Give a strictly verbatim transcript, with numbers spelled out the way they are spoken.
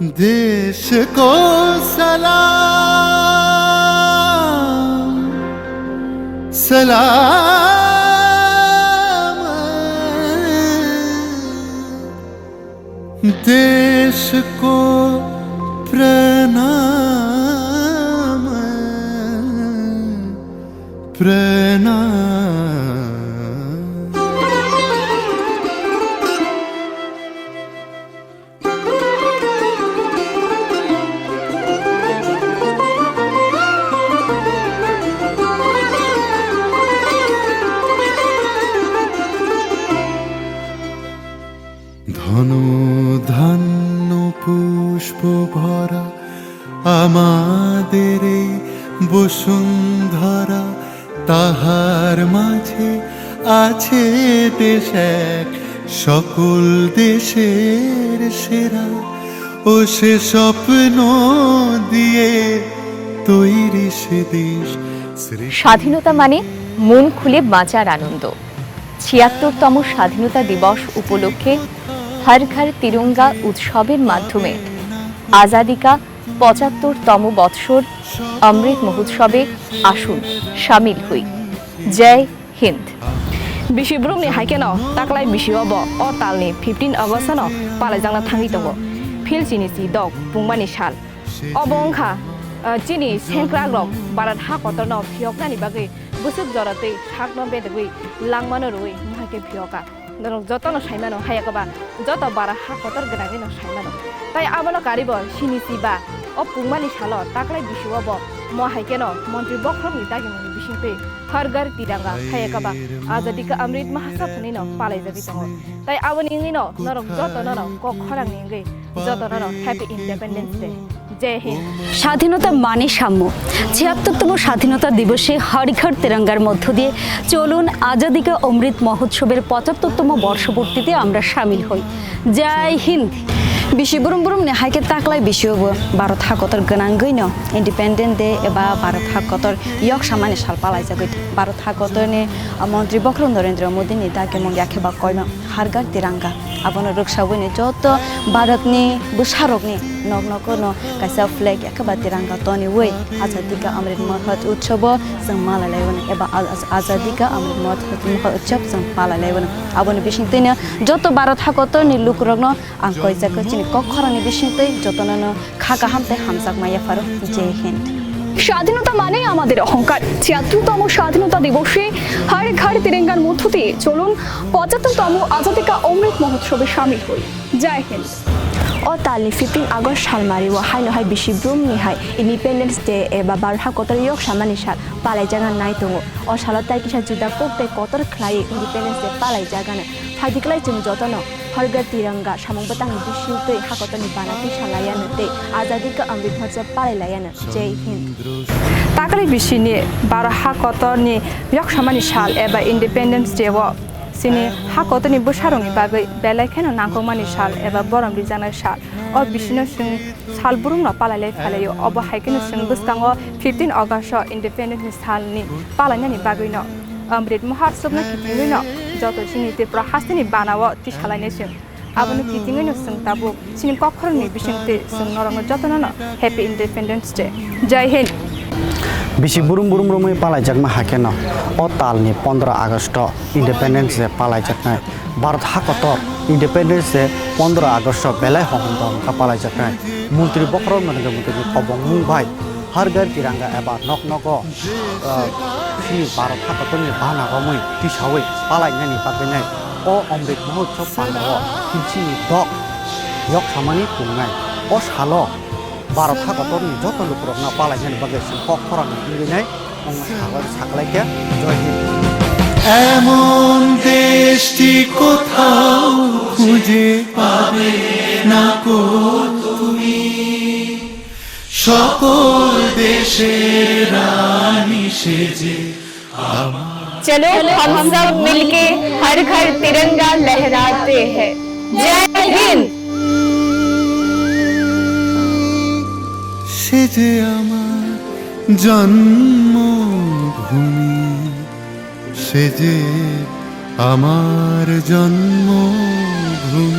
देश को सलाम, सलाम, देश को प्रणाम, प्रणाम। ধন ধান্য পুষ্প ভরা আমাদের এই বসুন্ধরা, তাহার মাঝে আছে দেশ এক, সকল দেশের সেরা। ও সে স্বপ্ন দিয়ে তৈরি সে দেশ। স্মৃতি স্বাধীনতা মানে মন খুলে বাঁচার আনন্দ। ছিয়াত্তরতম স্বাধীনতা দিবস উপলক্ষে হর ঘর তিরঙ্গা উৎসবের মাধ্যমে আজাদি কা পঁচাত্তরতম বৎসর অমৃত মহোৎসবে আসুন, সামিল হই। জয় Hind. Bisi borokni hai kheno taklai bisi o bo o talni fifteen August no palaijakna thangwi tongo. Phil chini si dok pungmani sal. Obo wngkha, ah, chini sengkrak rok Bharat ha kotorno phiyoknani bagwi bwswk jora tei sakno bedegwi langmano rwui mohai khe phiyoka. Norok jotono saimano, hai eba joto bara ha kotor gwnangwi no saimano. Tai abono karibo sini si ba o pungmani salo taklai bisi o bo mo hai kheno montri bokhorokni dagimungni bisingtwi Har Ghar Tiranga, hai eba Azadi Ka Amrit Mahotsav hwnwi no palaijagwi tongo. Tai aboni wngwi no norok jotono no kok khorangni wngwi jotono no Happy Independence Day. জয় হিন্দ। স্বাধীনতা মানে সাম্য। ছিয়াত্তরতম স্বাধীনতা দিবসে হর ঘর তিরঙ্গার মধ্য দিয়ে চলুন আজাদি কা অমৃত মহোৎসবের পঁচাত্তরতম বর্ষপূর্তিতে আমরা সামিল হই। জয় Hind. Bisi brum brum ni hai khe taklai bisi o bo Bharat ha kotor gwnangwi no Independence Day eba Bharat ha kotor yok samani sal palaijagwi Bharat ha kotorni, ah, montri bokhorok Narendra Modi ni dagimung yakhe ba koima Har Ghar Tiranga. Abono rwksaui ni joto Bharatni bwsarokni nok nogo no kaisa flag yakhe ba tiranga toniui Azadi Ka Amrit Mahotsav Utsav o chwng malai lai mano eba Az-, Azadi Ka Amrit Mahotsav Utsav chwng palai lai mano. Aboni bisingtwi no joto Bharat ha kotorni lukurokno ang koijak khe chini kok khorangni bisingtwi jotono no kha kaham tei hamjakma yapharo. Jai Hind. স্বাধীনতা মানে আমাদের অহংকার। ছিয়াত্তরতম স্বাধীনতা দিবসে হর ঘর তিরঙ্গার মধ্য দিয়ে চলুন পঁচাত্তরতম আজাদি কা অমৃত মহোৎসবে সামিল হই। জয় Hind. O talni fifteen August salmari o haino hai bisi brum ni hai Independence Day eba Bharat ha kotor yok samani sal palaijagna nai tongo. O salo tai kisa juda kok tei kotor khlai Independence Day palaijagano. Phaidi klai chwng jotono Har Ghar Tiranga samung bwtangni bisingtwi hakotorni bana tisa laiano tei Azadi Ka Amrit Mahotsav palai laiano. Jai Hind. Taklai bisini Bharat hakotorni yoksamani sal eba Independence Day o chini hakotorni bwsarokni bagwi belai kheno nangkukmani sal eba borom rijaknai sal. O bisino chwng sal brumno palai lai phailai o. Obo hai kheno chwng bwskango fifteen August o Independence ni salni palainani bagwino Amrit Mahotsav no kitingwino joto chini Tripura hasteni banao tisalainai chwng. Abono kitingwino chwng tabuk chini kokkhorokni bisingtwi chwng norokno jotono no Happy Independence Day. Jai Hind. Bisi burum burum romwi palaijakma hakheno o talni pondro August o Independence Day palaijaknai. Bharat hakotor Independence Day pondro August o belai hohom dohom kha palaijaknai. Montri bokhorok Narendra Modi ni kobongmung bai Har Ghar Tiranga eba nok nogo, ah, chini Bharat hakotorni bana romwi tisaui palainani bagwinai o Amrit Mahotsav pano o hinchini dok yok samani pungnai. O salo Bharat hakotorni joto lukurokno palainani bagwi chwng kok khorangni wngwinai wngma saklai khe. Jai Hind. এমন দেশটি কোথাও খুঁজে পাবে না কো তুমি, সকল দেশের রানী সেজে আমার। चलो हम सब मिलके हर घर तिरंगा लहराते हैं। जय हिंद। সেজে আমার জন্মভূমি, সেজে আমার জন্মভূমি।